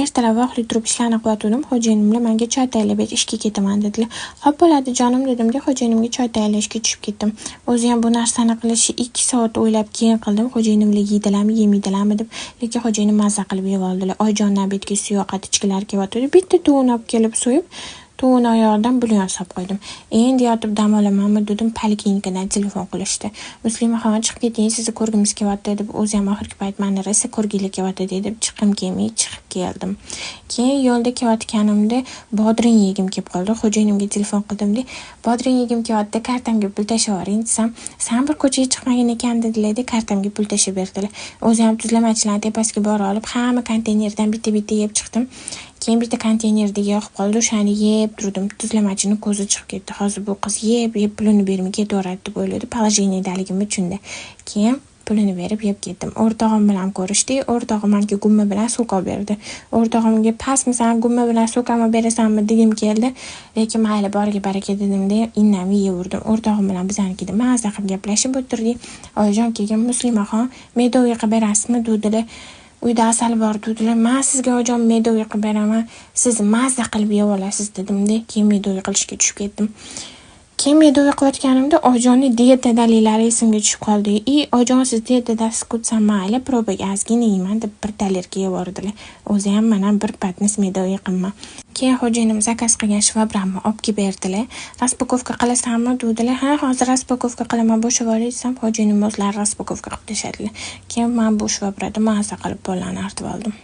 Ertalab vaqtli turib ishlarni qilayotgandim. Xo'jayinimlar menga choy tayyorlab ber, ishga ketaman dedilar. Xo'p bo'ladi, jonim, dedimda, xo'jayinimga choy tayyorlashga tushib ketdim. O'ziyam bu narsani qilishni 2 soat o'ylab keyin qildim. Xo'jayinimlar yeydilarmi, yemaydilarmi deb. Lekin xo'jayinim mazza qilib yeb oldilar. Oyijondan betga suyoq ichkilari kelyotgandi. Bitta tovuqni olib kelib so'yib, tovuqni oyog'idan bulyon solib qo'ydim. Endi yotib dam olamanmi dedim, poliklinikadan telefon qilishdi. Muslimaxon, chiqib keting, sizni ko'rgimiz kelyapti deb, o'ziyam oxirgi payt mani rosa ko'rgili kelyapti deb, chiqqim kelmay chiqib keldim. Keyin yo'lda kelayotganimda bodring yegim kelib qoldi. Xo'jayinimga telefon qildimda, bodring yegim kelyapti, kartamga pul tashlab yuboring desam, san bir ko'chaga chiqmagin ekan dedilar-da, kartamga pul tashlab berdilar. O'ziyam tuzlamachilarni tepasiga borib olib, hamma konteynerdan bitta-bitta yeb chiqdim. Keyin bitta konteynerdagi yoqib qoldi, o'shani yeb turdim. Tuzlamachini ko'zi chiqib ketdi. Hozir bu qiz yeb-yeb pulini bermay ketaveradi deb o'yladi. Положение daligimni tushundi. Keyin pulini berib yeb ketdim. O'rtog'im bilan ko'rishdik. O'rtog'im menga gumma bilan сок olib berdi. O'rtog'imga pastmisan, gumma bilan сок ham olib berasanmi degim keldi. Lekin mayli, boriga baraka dedimda, indamay yeyaverdim. O'rtog'im bilan bizanikida maza qilib gaplashib o'tirdik. Oyijon keyin Muslimaxon, медовый qilib berasizmi dedilar. Uyda asal bor dedilar. Man sizga, oyijon, медовый qilib beraman. Siz mazza qilib yeb olasiz dedimda, keyin медовый qilishga tushib ketdim. Keyin медовый qilayotganimda oyijonning diyetadaliklari esimga tushib qoldi. И oyijon, siz diyetadasiz-ku desam, mayli, probaga ozgina yeyman deb bir tarelka yevordilar. O'ziyam mana bir patnis медовый qilman. Keyin xo'jayinim zakaz qilgan shvabramni olib kelib berdilar. Распаковка qilasanmi dedilar. Ha, hozir распаковка qilaman, bo'shab olay desam, xo'jayinim o'zlari распаковка qilib tashladilar. Keyin man bu shvabrada maza qilib bolalarni artib oldim.